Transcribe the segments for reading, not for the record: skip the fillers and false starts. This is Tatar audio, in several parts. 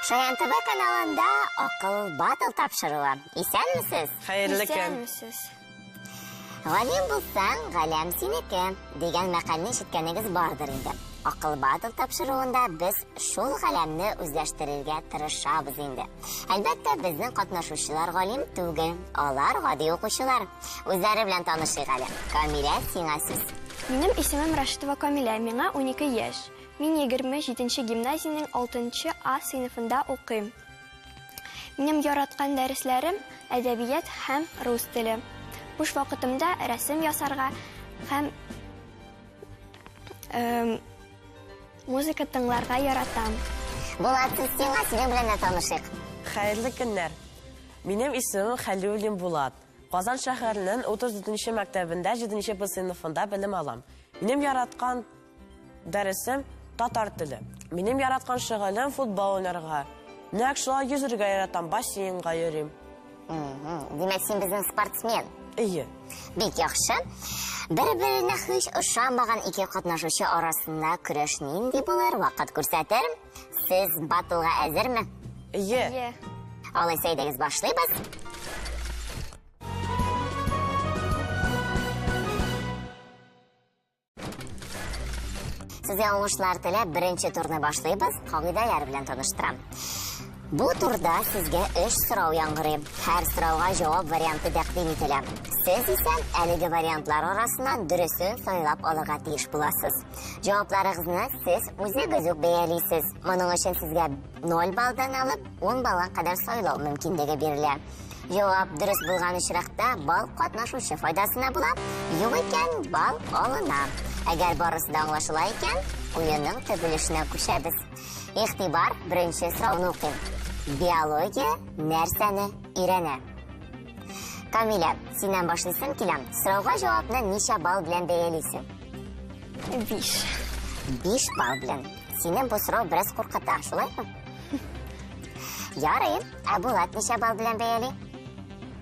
Шаян ТВ каналында Акыл батл тапшыруы. Исәнмесез? Хәерле көн. Исәнмесез. Галим булсаң, галәм синеке дигән мәкальне ишеткәнегез бардыр инде. Акыл батл тапшыруында без шул галәмне үзләштерергә тырышабыз инде. Әлбәттә, безнең катнашучылар галим түгел, алар гади укучылар. Үзләре белән танышыйк әле. Камилә, сиңа сүз. Минем исемем Рашитова Камилә, миңа 12 яшь. Мин 27 нче гимназиянең 6 нчы А сыйныфында укыйм. Минем яраткан дәресләрем әдәбият һәм рус теле. Буш вакытымда рәсем ясарга һәм музыка тыңларга яратам. Булат, сүз сиңа, синең белән дә танышыйк. Хәерле көннәр. Минем исемем Хәлиуллин Булат. Казан шәһәренең 34 нче мәктәбендә 7 нче Б сыйныфында белем алам. Минем яраткан дәресем татар теле. Минем яраткан шөгылем футбол уйнарга. Нәкъ шулай йөзергә яратам, бассейнга йөрим. Димәк, син безнең спортсмен. Әйе. Бик яхшы. Бер-беренә һич ошамаган ике катнашучы арасында көрәш нинди булыр, вакыт күрсәтер. Сез батлга әзерме? Әйе. Әйе. Алайса әйдәгез башлыйбыз. Сезгә уңышлар теләп, беренче турны башлыйбыз. Кагыйдәләр белән таныштырам. Бу турда сезгә өч сорау яңгырый. Һәр сорауга җавап варианты тәкъдим ителә. Сез исә әлеге вариантлар арасыннан дөресен сайлап алырга тиеш буласыз. Җавапларыгызны сез үзегез үк бәялисез. Моның өчен сезгә 0 баллдан алып 10 баллга кадәр сайлау мөмкинлеге бирелә. Җавап дөрес булган очракта балл катнашучы файдасына була, юк икән, балл алына. Әгәр барысы да аңлашыла икән, уенның төп өлешенә күчәбез. Игътибар, беренче сорауны укыйм. Биология нәрсәне өйрәнә? Камилә, синнән башлыйсым килә. Сорауга җавапны ничә балл белән бәялисең? 5. 5 балл белән. Сине бу сорау бераз куркыта, шулаймы? Ярый. Ә Булат ничә балл белән бәяли?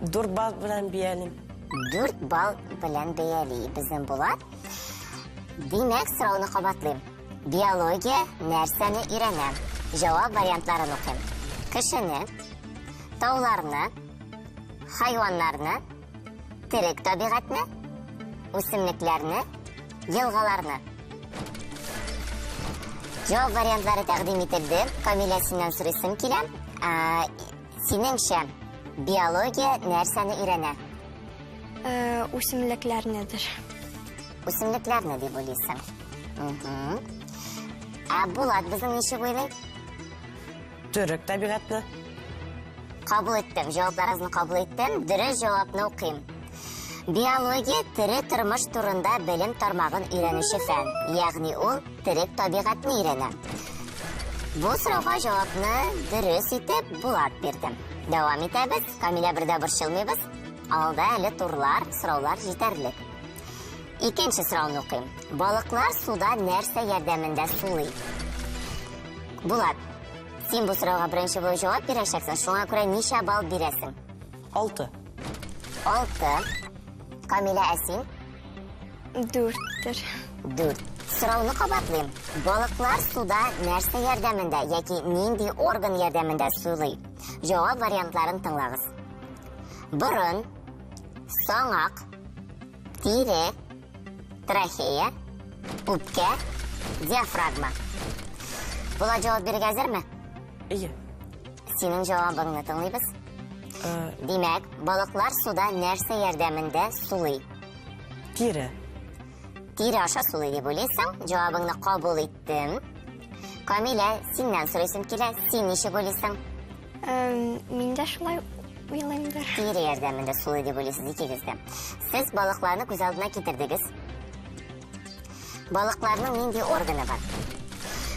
4 балл белән бәялим. 4 балл белән бәяли безнең Булат. Димәк, сорауны кабатлыйм. Биология нәрсәне өйрәнә? Җавап вариантларын укыйм. Кешене, тауларны, хайваннарны, терек табигатьне, үсемлекләрне, елгаларны. Җавап вариантлары тәкъдим ителде. Камилә, синнән сорыйсым килә. Синеңчә, биология нәрсәне өйрәнә? Үсемлекләрнедер. Үсемлекләрне дип уйлыйсың. Ә Булат безнең ничек уйлый? Төрек табигатьне. Кабул иттем, җавапларыгызны кабул иттем. Дөрес җавапны укыйм. Биология тере тормыш турында белем тармагын өйрәнүче фән, ягъни ул терек табигатьне өйрәнә. Бу сорауга җавапны дөрес итеп Булат бирде. Дәвам итәбез. Камилә бер дә борчылмыйбыз. Алда әле турлар, сораулар җитәрлек. Икенче сорауны укыйм. Балыклар суда нәрсә ярдәмендә сулый? Булат, син бу сорауга беренче булып җавап бирәчәксең, шуңа күрә ничә балл бирәсең? 6. 6. Камилә, ә син? Дүрттер. 4. Сорауны кабатлыйм. Балыклар суда нәрсә ярдәмендә яки нинди орган ярдәмендә сулый? Җавап вариантларын тыңлагыз. Борын, саңак, тире, трахея, үпкә, диафрагма. Булат җавап бирергә әзерме? Әйе. Синең җавабыңны тыңлыйбыз. Димәк, балыклар суда нәрсә ярдәмендә сулый? Тире. Тире аша сулый дип уйлыйсың. Җавабыңны кабул иттем. Камилә, синнән сорыйсым килә. Син ничек уйлыйсың? Мин дә шулай уйлыймдыр. Тире ярдәмендә сулый дип уйлыйсыз икегез дә. Сез балыкларны күз алдына китердегез. Балыкларның нинди органы бар?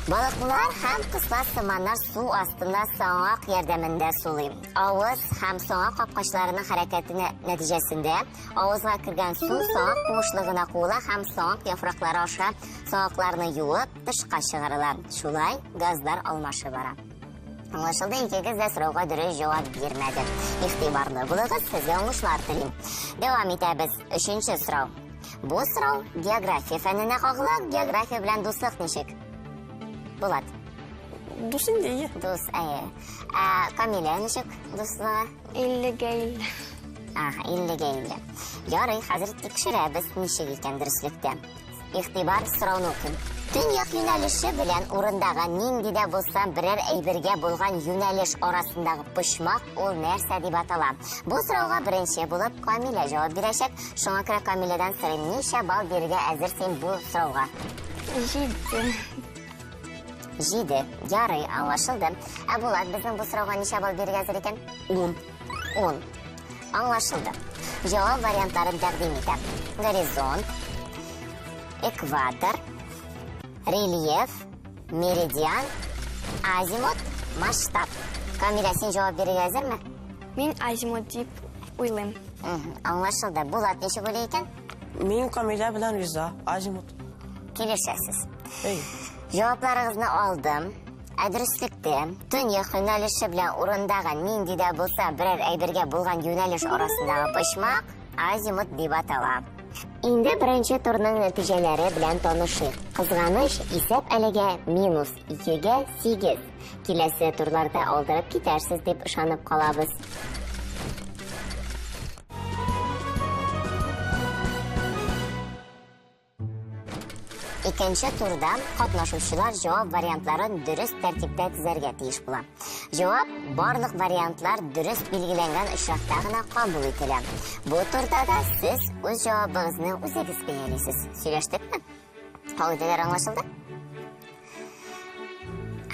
Балыклар һәм кысла сыманнар су астында саңак ярдәмендә сулый. Авыз һәм саңак капкачларының хәрәкәтенә нәтиҗәсендә авызга кергән су саңак куышлыгына куыла һәм саңак яфраклары аша саңакларны юып тышка чыгарыла. Шулай газлар алмашы бара. Аңлашылды, икегез дә сорауга дөрес җавап бирмәде. Игътибарлы булыгыз, сезгә уңышлар телим. Дәвам итәбез. Өченче сорау. Бу сорау география фәненә кагыла. География белән дуслык ничек? Булат. Дус инде, ие. Дус, әйе. Ә Камилә ничек дуслыгы? 50-гә 50. Ага, 50-гә 50. Ярый, хәзер тикшерәбез, ничек икән дөреслектә. Игътибар, сорауны укыйм. Төньяк юнәлеше белән урындагы нинди дә булса берәр әйбергә булган юнәлеш арасындагы почмак ул нәрсә дип атала? Бу сорауга беренче булып Камилә җавап бирәчәк. Шуңа күрә Камиләдән сорыйм, ничә балл бирергә әзер син бу сорауга? 7. 7. Ярый, аңлашылды. Ә Булат безнең бу сорауга ничә балл бирергә әзер икән? 10. 10. Аңлашылды. Җавап вариантларын тәкъдим итәм. Горизонт, экватор, рельеф, меридиан, азимут, масштаб. Камилә, син җавап бирергә әзерме? Мин азимут дип уйлыйм. Аңлашылды. Булат ничек уйлый икән? Мин Камилә белән риза. Азимут. Килешәсез. Әй. Җавапларыгызны алдым. Ә дөреслектә, төньяк юнәлеше белән урындагы нинди дә булса берәр әйбергә булган юнәлеш арасындагы почмак азимут дип атала. Инде беренче турның нәтиҗәләре белән танышыйк. Кызганыч, исәп әлегә минус 2-гә 8. Киләсе турларда алдырып китәрсез дип ышанып калабыз. Икенче турда катнашучылар җавап вариантларын дөрес тәртиптә тезәргә тиеш була. Җавап барлык вариантлар дөрес билгеләнгән очракта гына кабул ителә. Бу турда да сез үз җавабыгызны үзегез бәялисез. Сөйләштекме? Кагыйдәләр аңлашылды?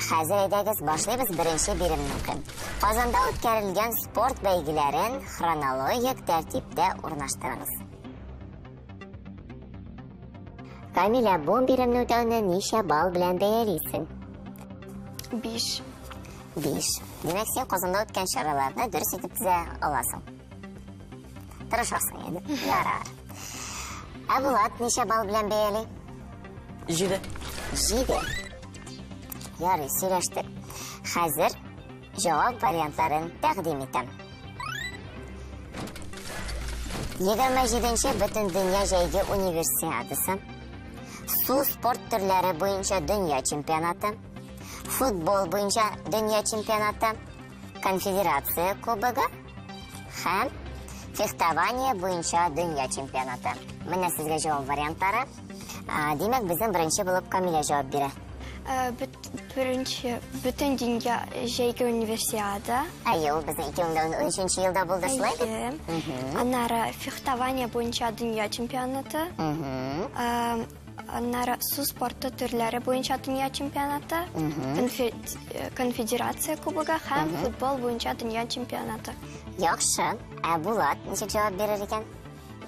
Хәзер әйдәгез башлыйбыз беренче биремне укыйм. Казанда үткәрелгән спорт бәйгеләрен хронологик тәртиптә урнаштырыгыз. Камилә, бу биремне үтәүне ничә балл белән бәялисең? 5. 5. Димәк, син Казанда үткән чараларны дөрес итеп тезә аласың. Тырышасың инде. Ярар. Ә Булат ничә балл белән бәяли? 7. 7. Ярый, сөйләштек. Хәзер җавап вариантларын тәкъдим итәм. 27-нче Бөтендөнья җәйге универсиадасы, су спорт төрләре буенча дөнья чемпионаты, футбол буенча дөнья чемпионаты, конфедерация кубогы һәм фехтование буенча дөнья чемпионаты. Менә сезгә җавап вариантлары. Димәк, безнең беренче булып Камилә җавап бирә. Беренче бөтен дөнья җәйге универсиада. Әйе, ул безнең 2013 елда булды, шулай бит? Әйе. Аннары фехтование буенча дөнья чемпионаты. Аннары су спорты төрләре буенча дөнья чемпионаты, конфедерация кубогы һәм футбол буенча дөнья чемпионаты. Яхшы. Ә Булат ничек җавап бирер икән?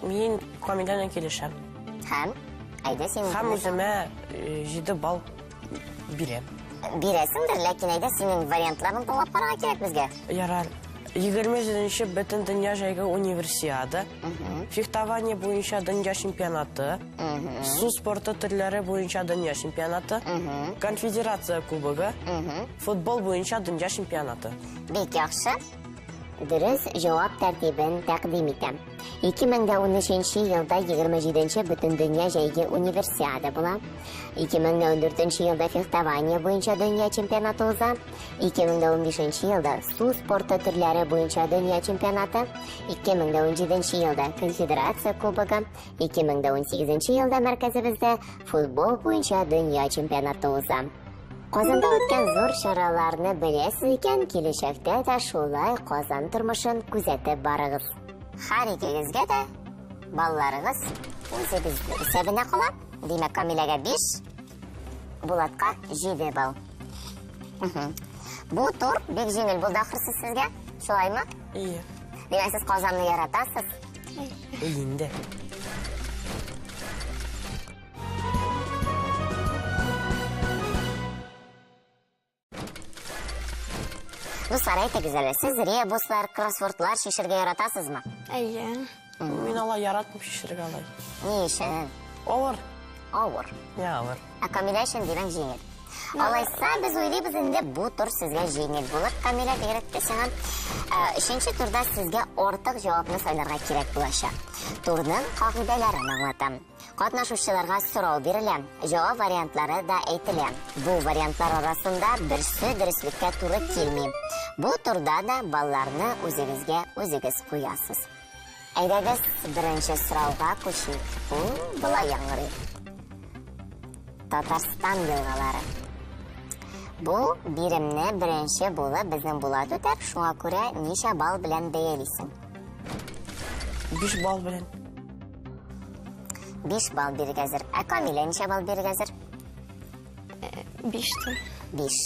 Мин Камилә белән килешәм. Һәм әйдә син. Һәм үземә 7 балл бирәм. Бирәсеңдер, ләкин әйдә синең вариантларын тыңлап карарга кирәк безгә. Ярар. 27-нче бөтен дөнья җәйге универсиада, фехтование буенча дөнья чемпионаты, су спорты төрләре буенча дөнья чемпионаты, конфедерация кубогы, футбол буенча дөнья чемпионаты. Бик яхшы. Дөрес җавап тәртибен тәкъдим итәм. 2013 елда 27-нче Бөтендөнья җәйге универсиада була. 2014 елда фехтование буенча дөнья чемпионаты уза. 2015 елда су спорты төрләре буенча дөнья чемпионаты. 2017 елда Конфедерация кубогы. 2018 елда мәркәзебездә футбол буенча дөнья чемпионаты уза. Казанда үткән зур чараларны беләсез икән, киләчәктә дә шулай Казан тормышын күзәтеп барыгыз. Һәр икегезгә дә балларыгыз үзегез исәбенә кала. Димәк, Камиләгә 5, Булатка 7 балл. Бу тур бик җиңел булды ахрысы сезгә, шулаймы? Ие. Димәк, сез Казанны яратасыз? Ие инде. Дуслар, әйтегез әле, сез ребуслар, кроссвордлар чишергә яратасызмы? Әйе. Мин алай яратмыйм чишергә алай. Ни өчен? Авыр. Авыр. Не авыр. Ә Камилә өчен димәк җиңел. Алайса без уйлыйбыз инде бу тур сезгә җиңел булыр, Камилә, бигрәк тә сиңа. Ә, өченче турда сезгә артык җавапны сайларга кирәк булачак. Турның кагыйдәләрен аңлатам. Катнашучыларга сорау бирелә, җавап вариантлары да әйтелә. Бу вариантлар арасында берсе дөреслеккә туры килми. Бу турда да балларны үзегезгә үзегез куясыз. Әйдәгез, беренче сорауга күчик. Ул болай яңгырый. Татарстан елгалары. Бу биремне беренче булып безнең Булат үтәр, шуңа күрә ничә балл белән бәялисең? 5 балл белән. 5 балл бирергә әзер. Ә Камилә ничә балл бирергә әзер? 5 тә. 5.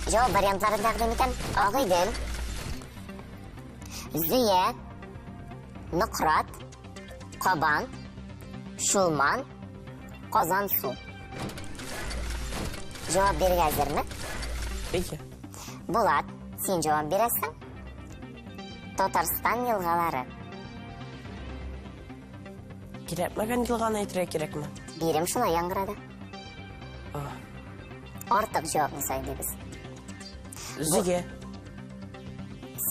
Җавап вариантларын тәкъдим итәм. Агыйдел, Зөя, Нократ, Кабан, Чулман, Казансу. Җавап бирергә әзерме? Әйе. Булат, син җавап бирәсең. Татарстан елгалары. Кирәкмәгән елганы әйтергә кирәкме? Бирем шулай яңгырады. Артык җавапны сайлыйбыз. Зөя.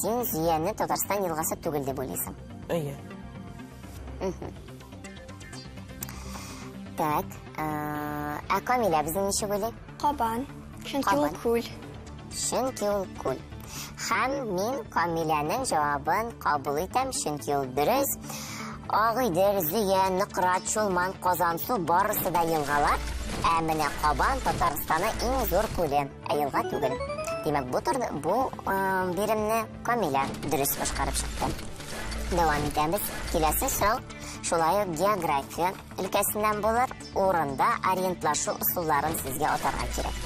Син Зөяне Татарстан елгасы түгел дип уйлыйсың. Әйе. Так, ә Камилә безнең ничек уйлый? Кабан. Чөнки ул күл. Чөнки ул күл. Һәм мин Камиләнең җавабын кабул итәм, чөнки ул дөрес. Агыйдел, Зөя, Нократ, Чулман, Казансу барысы да елгалар. Ә менә Кабан Татарстанның иң зур күле, ә елга түгел. Димәк, бу турда бу биремне Камилә дөрес башкарып чыкты. Дәвам итәбез. Киләсе сорау шулай ук география өлкәсеннән булыр. Урында ориентлашу ысулларын сезгә атарга кирәк.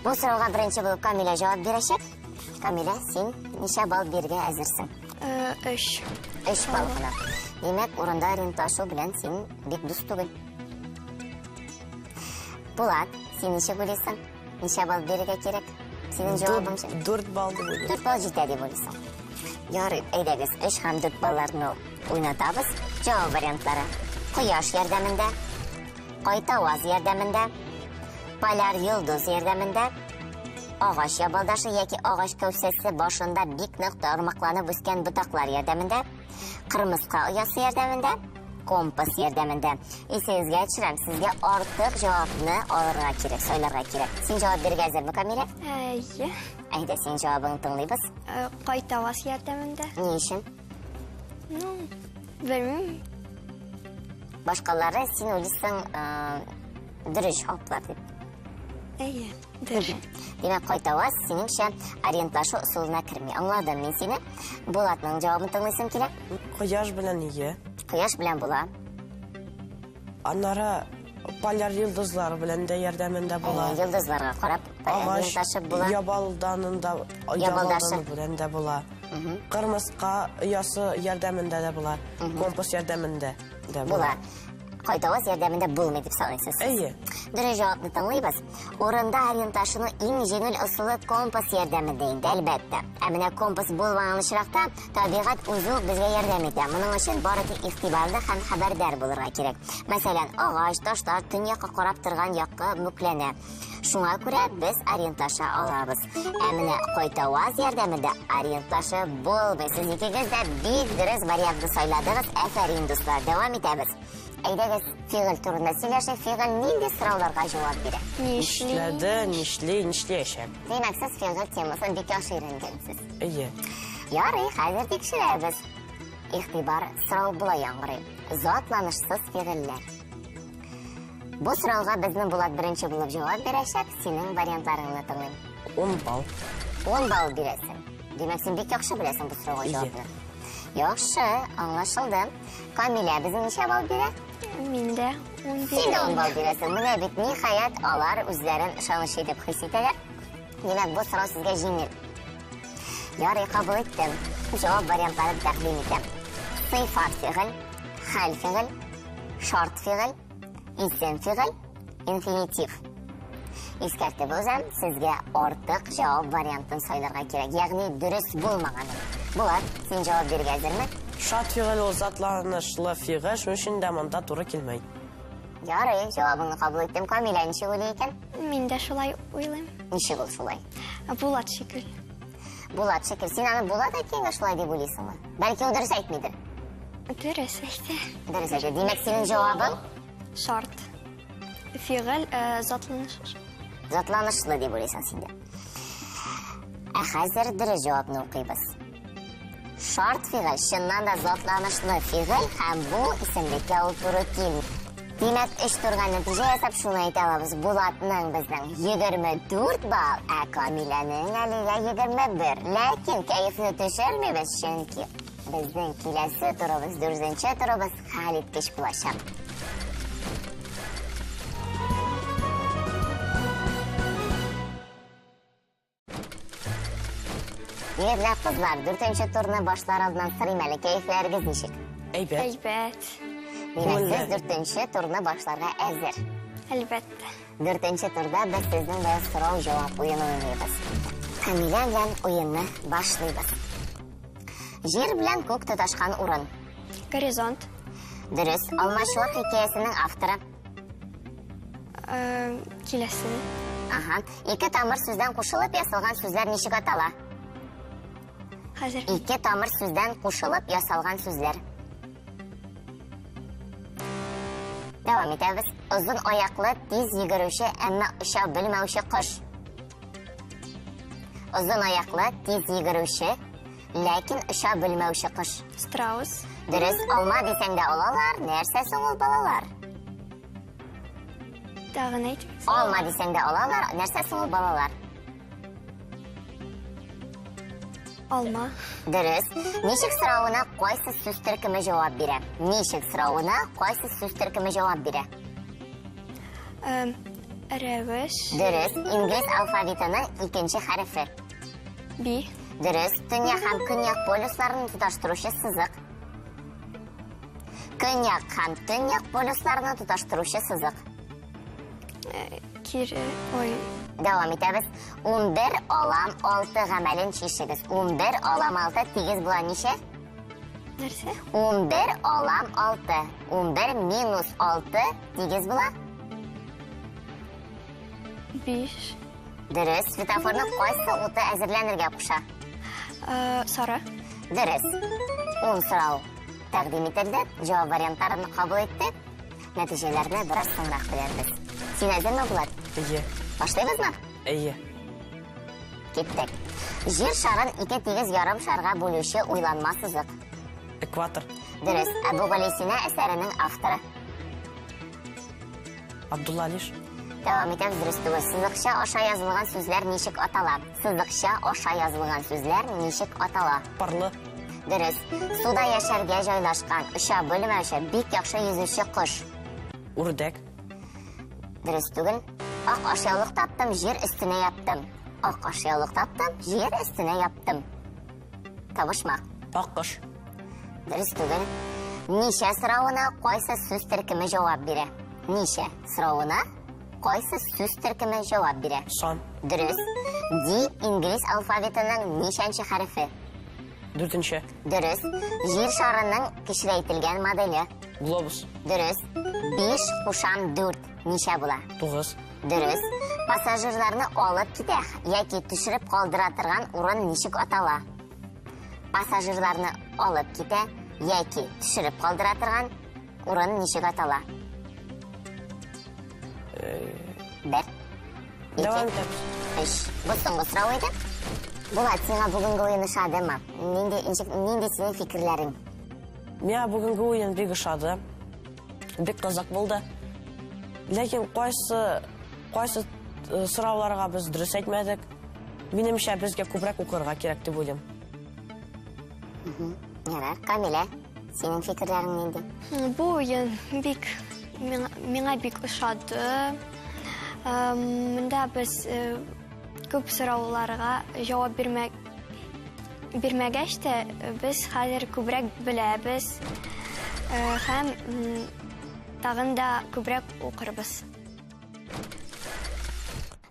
Бу сорауга беренче булып Камилә җавап бирәчәк. Камилә, син ничә балл бирергә әзерсең? Өч. Өч балл гына. Димәк, урында ориентлашу белән син бик дус түгел. Булат, син ничек уйлыйсың? Ничә балл бирергә кирәк? Синең җавабың? 4 балл дип уйлыйм. 4 балл җитә дип уйлыйсың. Ярый, әйдәгез, 3 һәм 4 балларны уйнатабыз. Җавап вариантлары. Кояш ярдәмендә, кайтаваз ярдәмендә, поляр йолдыз ярдәмендә, агач ябалдашы яки агач кәүсәсе башында бик нык тармакланып үскән ботаклар ярдәмендә, кырмыска оясы ярдәмендә, компас ярдәмендә. Исегезгә төшерәм, сезгә артык җавапны алырга кирәк, сайларга кирәк. Син җавап бирергә әзерме, Камилә? Әйе. Әйдә, син җавабыңны тыңлыйбыз. Кайтаваз ярдәмендә. Ни өчен? Ну, белмим. Башкалары син уйлыйсың, дөрес җаваплар дип. Әйе, дөрес. Димәк, кайтаваз синеңчә ориентлашу ысулына керми. Аңладым мин сине. Булатның җавабын тыңлыйсым килә. Кояш белән ие. Кояш белән була. Аннары поляр йолдызлар белән дә ярдәмендә була. Йолдызларга карап ориентлашып була. Ябалданында, ябалданы белән дә була. Кырмыска оясы ярдәмендә дә була. Компас ярдәмендә дә була. Була. Кайтаваз ярдәмендә булмый дип саныйсыз. Әйе. Дөрес җавапны тыңлыйбыз. Урында ориентлашуның иң җиңел ысулы компас ярдәмендә инде, әлбәттә. Ә менә компас булмаган очракта табигать үзе үк безгә ярдәм итә. Моның өчен бары тик игътибарлы һәм хәбәрдар булырга кирәк. Мәсәлән, агач, ташлар төньякка карап торган якка мүкләнә. Шуңа күрә без ориентлаша алабыз. Ә менә кайтаваз ярдәмендә ориентлашып булмый. Сез икегез дә бик дөрес вариантны сайладыгыз. Афәрин, дуслар. Дәвам итәбез. Әйдәгез, фигыль турында сөйләшик. Фигыль нинди сорауларга җавап бирә? Нишли? Нишләде, нишли, нишләячәк? Димәк, сез фигыль темасын бик яхшы өйрәнгәнсез. Әйе. Ярый, хәзер тикшерәбез. Игътибар, сорау болай яңгырый. Затланышсыз фигыльләр. Бу сорауга безнең Булат беренче булып җавап бирәчәк. Синең вариантларыңны тыңлыйм. 10 балл. 10 балл бирәсең. Димәк, син бик яхшы беләсең бу сорауга җавапны. Яхшы, аңлашылды. Камилә безнең ничә балл бирә? Мин дә 10 Син дә 10 бирәм. балл бирәсең. Менә бит ниһаять алар үзләрен ышанычлы итеп хис итәләр. Димәк, бу сорау сезгә җиңел. Ярый, кабул иттем. Җавап вариантларын тәкъдим итәм. Сыйфат фигыль, хәл фигыль, шарт фигыль, исем фигыль, инфинитив. Искәртеп узам, сезгә артык җавап вариантын сайларга кирәк, ягъни дөрес булмаганын. Булат, син җавап бирергә әзерме? Шарт фигыль ул затланышлы фигыль, шуның өчен дә монда туры килмәй. Ярый, җавабыңны кабул иттем. Камилә ничек уйлый икән? Мин дә шулай уйлыйм. Ничек ул шулай? Булат шикелле. Булат шикелле. Син аны Булат әйткәнгә шулай дип уйлыйсыңмы? Бәлки ул дөрес әйтмидер. Дөрес әйтә. Дөрес әйтә. Димәк, синең җавабың? Шарт. Фигыль э, затланыш. Затланышлы дип уйлыйсың син дә. Ә хәзер дөрес җавапны укыйбыз. Шарт фигыль чыннан да затланышлы фигыль һәм бу исемлеккә ул туры килми. Димәк, өч турга нәтиҗә ясап шуны әйтә алабыз. Булатның безнең 24 балл, ә Камиләнең әлегә 21. Ләкин кәефне төшермибез, чөнки безнең киләсе турыбыз, дүртенче турыбыз хәлиткеч булачак. Егетләр, кызлар, дүртенче турны башлар алдыннан сорыйм әле, кәефләрегез ничек? Әйбәт. Әйбәт. Димәк, сез дүртенче турны башларга әзер. Әлбәттә. Дүртенче турда без сезнең белән сорау-җавап уены уйныйбыз. Камилә белән уенны башлыйбыз. Җир белән күк тоташкан урын. Горизонт. Дөрес, Алмачуар хикәясенең авторы. Э, киләсе. Ага. Ике тамыр сүздән кушылып ясалган сүзләр ничек атала? Хәзер. Ике тамыр сүздән кушылып ясалган сүзләр. Дәвам итәбез. Озын аяклы, тиз йөгерүче, әмма оча белмәүче кош. Озын аяклы, тиз йөгерүче, ләкин оча белмәүче кош. Страус. Дөрес, алма дисәң дә алалар, нәрсә соң ул балалар? Тагын әйтегез. Алма дисәң дә алалар, нәрсә соң ул балалар? Алма. Дөрес. Ничек соравына кайсы сүз төркеме җавап бирә? Ничек соравына кайсы сүз төркеме җавап бирә? Рәвеш. Дөрес. Инглиз алфавитының икенче хәрефе. Би. Дөрес. Төньяк һәм көньяк полюсларын тоташтыручы сызык. Көньяк һәм төньяк полюсларны тоташтыручы сызык. Кире, ой. Дәвам итәбез. 11 алам 6 гамәлен чишегез. 11 алам 6 тигез була ничә? Нәрсә? 11 алам 6. 11 минус 6 тигез була? 5. Дөрес. Светофорның кайсы уты әзерләнергә куша? Э, сары. Дөрес. Ун сорау тәкъдим ителде. Җавап вариантларын кабул иттек. Нәтиҗәләрне бераз соңрак белербез. Син әзерме, Булат? Әйе. Башлыйбызмы? Әйе. Киттек. Җир шарын ике тигез ярым шарга бүлүче уйланма сызык. Экватор. Дөрес. Әбүгалисина әсәренең авторы. Абдулла Алиш. Дәвам итәбез, дөрес түгел. Сызыкча аша язылган сүзләр ничек атала? Сызыкча аша язылган сүзләр ничек атала? Парлы. Дөрес. Суда яшәргә җайлашкан, оча белмәүче, бик яхшы йөзүче кош. Үрдәк. Дөрес түгел. Ак ашъяулык таптым, җир өстенә яптым. Ак ашъяулык таптым, җир өстенә яптым. Табышмак. Ак кош. Дөрес түгел. Ничә соравына кайсы сүз төркеме җавап бирә? Ничә соравына кайсы сүз төркеме җавап бирә? Сан. Дөрес. Ди инглиз алфавитының ничәнче хәрефе? Дүртенче. Дөрес. Җир шарының кечерәйтелгән моделе. Глобус. Дөрес. 5 кушам 4 ничә була? 9. Дөрес. Пассажирларны алып китә яки төшереп калдыра торган урын ничек атала? Пассажирларны алып китә яки төшереп калдыра торган урын ничек атала? Бер. Ике. Дәвам итәбез. Өч. Бу соңгы сорау иде. Булат, сиңа бүгенге уен ошадымы? Нинди, ничек, нинди синең фикерләрең? Миңа бүгенге уен бик ошады. Бик кызык булды. Ләкин кайсы, кайсы э, сорауларга без дөрес әйтмәдек. Минемчә, безгә күбрәк укырга кирәк дип уйлыйм. Ярар, Камилә, синең фикерләрең нинди? Бу уен бик миңа, миңа бик ошады. Э, Монда без э, күп сорауларга җавап бирмәк бирмәгәч тә без хәзер күбрәк беләбез э, һәм тагын да күбрәк укырбыз.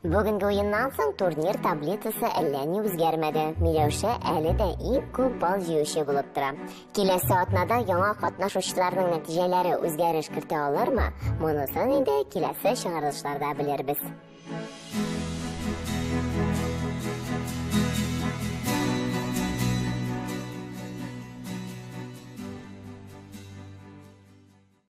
Бүгенге уеннан соң турнир таблицасы әллә ни үзгәрмәде. Миләүшә әле дә иң күп балл җыючы булып тора. Киләсе атнада яңа катнашучыларның нәтиҗәләре үзгәреш кертә алырмы? Монысын инде киләсе чыгарылышларда белербез.